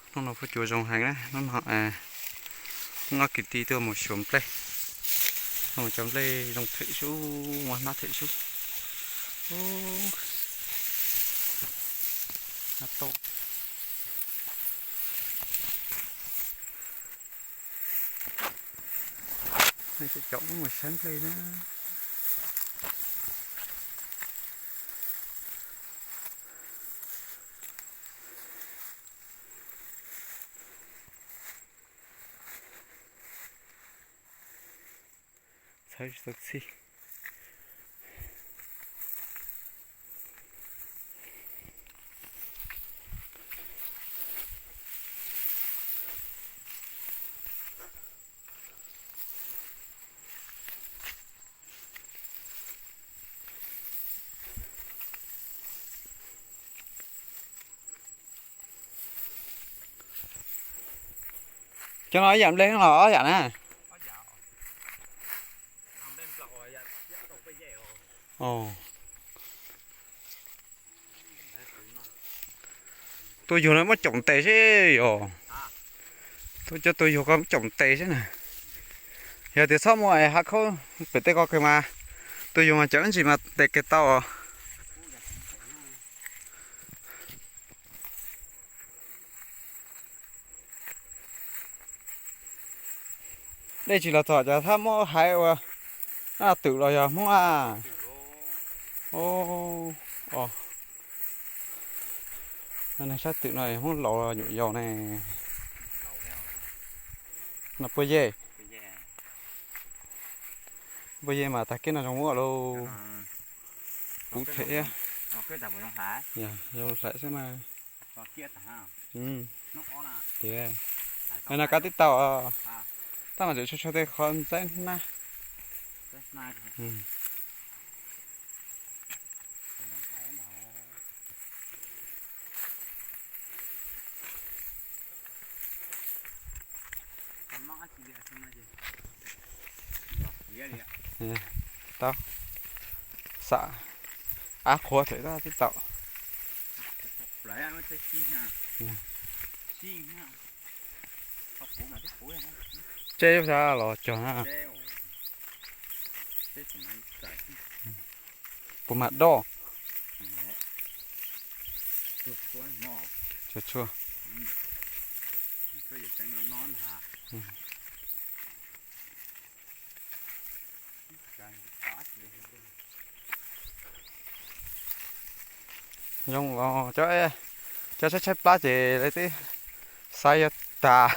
Hnub no kuj cua zoo heev na, hnub no, hnub no kwv tij tuaj mus xyuas nplej, tuaj mus cov nplej zoo them sub, muaj hnab them sub. Nej cov mus saib nplej na. Txhawb tsis tau txhij. Cov no ib yam nplej los ob yam na? Tus yug no muab caum ntes seb yog. Tus, cov tus yug ko muab caum ntes seb na. Yog tias txhob muaj hav khaub pem tej ko kawg mas, tus yug mas cov ib ntsis mas ntes kiag tau os. Dej tsis los txog ces thab muab haiv ua twm los yog Hmoob a? Neeg sab twm no Hmoob laus nyuam yaus ne. No puaj yej, puaj yej mas tag kib no zoo muab lauj. Kuv them, zoo hlais xwb mas. Tias no kab tib tau, tab mas tseem tshuav tshuav tej qhov ntxaib hnab. Tau, xam, av qhuav them tib tau. Tseb xyov los cog na. Puas mam doj? Tsuag tsuag. Zoo os, cov, cov tshaib tshaib plab ces lawv twb xaiv yuav tas.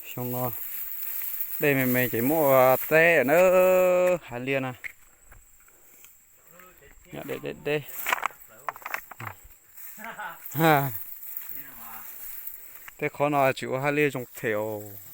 Xyoo no dej me me ces muab ua teb na, hav liaj na. Nyob deb deb deb. Tej qhov no tsis ua hav liaj zoo them os.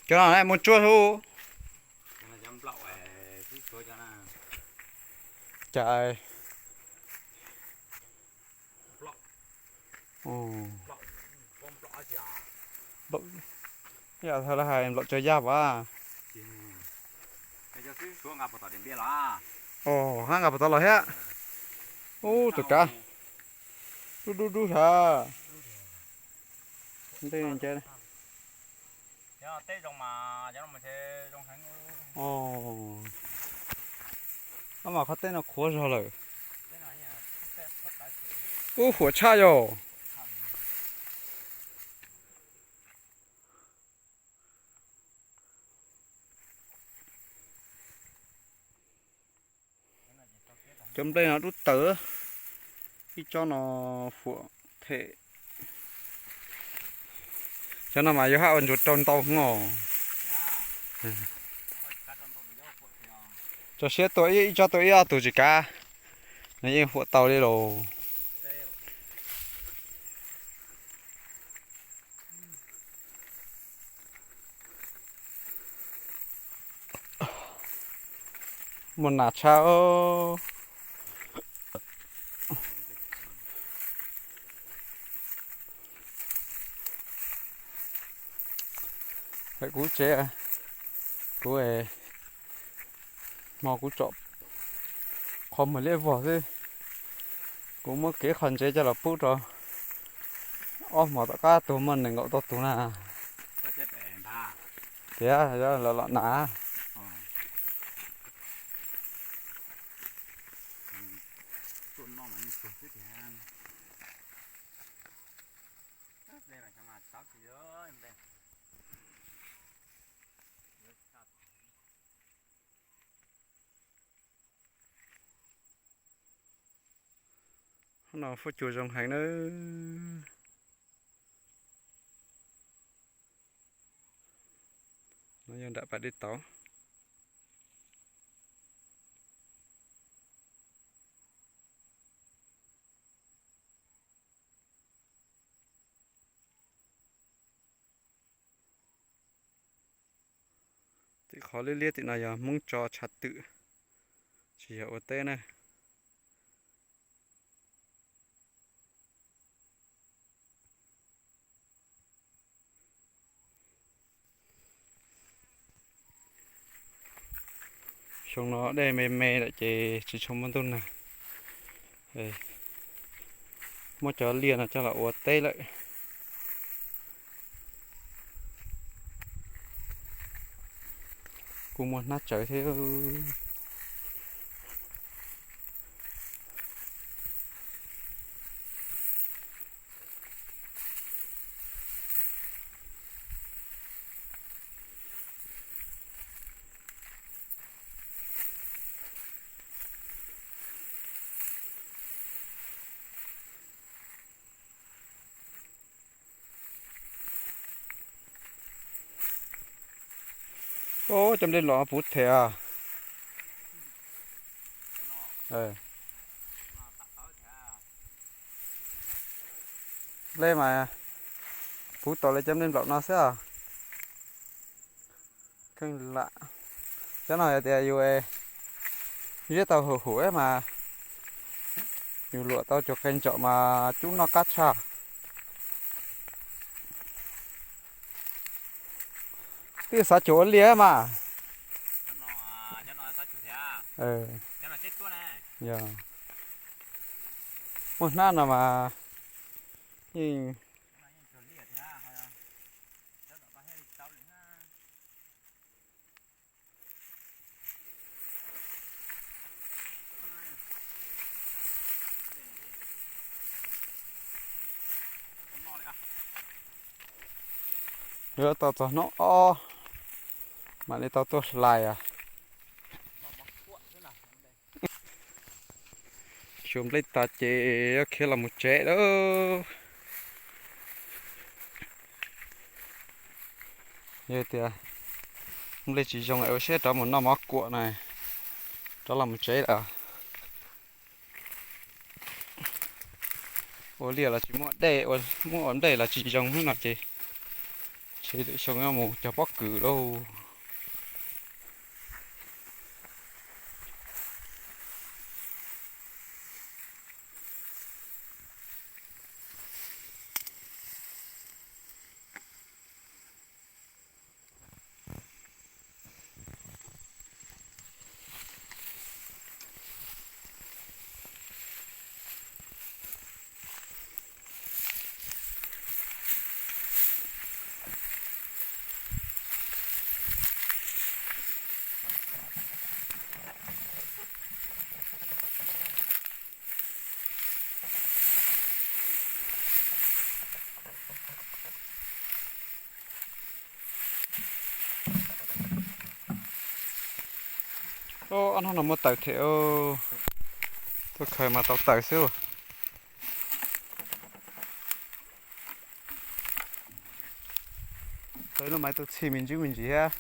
Cov no mus tsuag hu. Cas yam thaum lawv hais nplaum tsaws yaj vas. Hab nqa puas tau los thiab. Ub, tus kav dub dub dub sav. Ntej nce. Ob mas qhov teb no qhuav zog lawm. Ub, huam tshaj yog. Cov nplej no dub tawv, ib tsob no huam them. Cov no mas yuav hab ua ntsuag rau ntau hwv os. Tso siab tua ib tsob tua ib ob tug tsis kav. No yeej huam tau li los. Muaj nas tshaj. Hais kuv tsev, kuv hmo kuv tsom qhov muag liab vog xwb. Kuv muab kev qhov ntsev coj los pub rau ob hmos tom qab tuag muaj nees nkaum tawm tus na. Tiag, lawv los nas. Hnub no fuab cua zoo heev nawb. No yog nram pas dej tauv. Tim qhov liab liab tim no yog Hmoob tso tshav twm, tsis yog ua teb na. Xyoo no dej me me lawm ces tsis tshua muaj ntuj nag. Muab cov liaj no coj los ua teb lawm. Kuj muaj hnab tsawv thiab. Ub, cov nplej lom puv them. Nplej mas puv tau li cov nplej nplaum no xwb. Kheej lam, cov no yog tias yus ziab tau hum hum mas yus luam tau cov qe ntsaum mas cub noj qab tshaj. Twb xav cuag ua liaj mas. Yog, muaj hnab no mas yeej Yuav tau txog hnub ob mam li tau tuaj hlais os. Xyuas nplej tas ces yuav khiav los mus tsev lawm. Yog tias nplej tsis zoo es ua siab rov mus noj mov kuam na, rov los mus tsev lawm. Ua liaj los tsis muaj dej, muab ua nplej los tsis zoo no ces, ces lwm xyoo yuav mus cog pob kws lauj. Ob hnub no muaj taws thiab, tuaj khaws mas tau taws xwb. Taws no mas tus txhij me ntsis me ntsis thiab,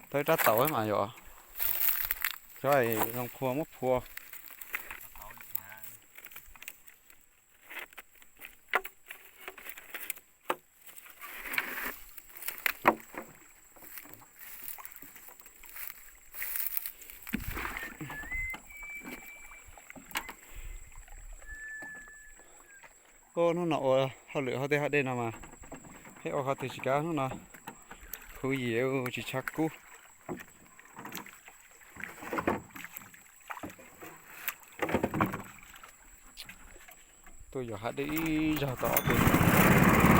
taws rab taus mas yom, cov zoo phua muab phua. Hnub no ua hauj lwm hauv tej hav dej no mas, peb ua qhov twg tsis kav hnub no, huv yim tsis tshav kub. Tuaj yos hav dej ib zaug tau ob tug.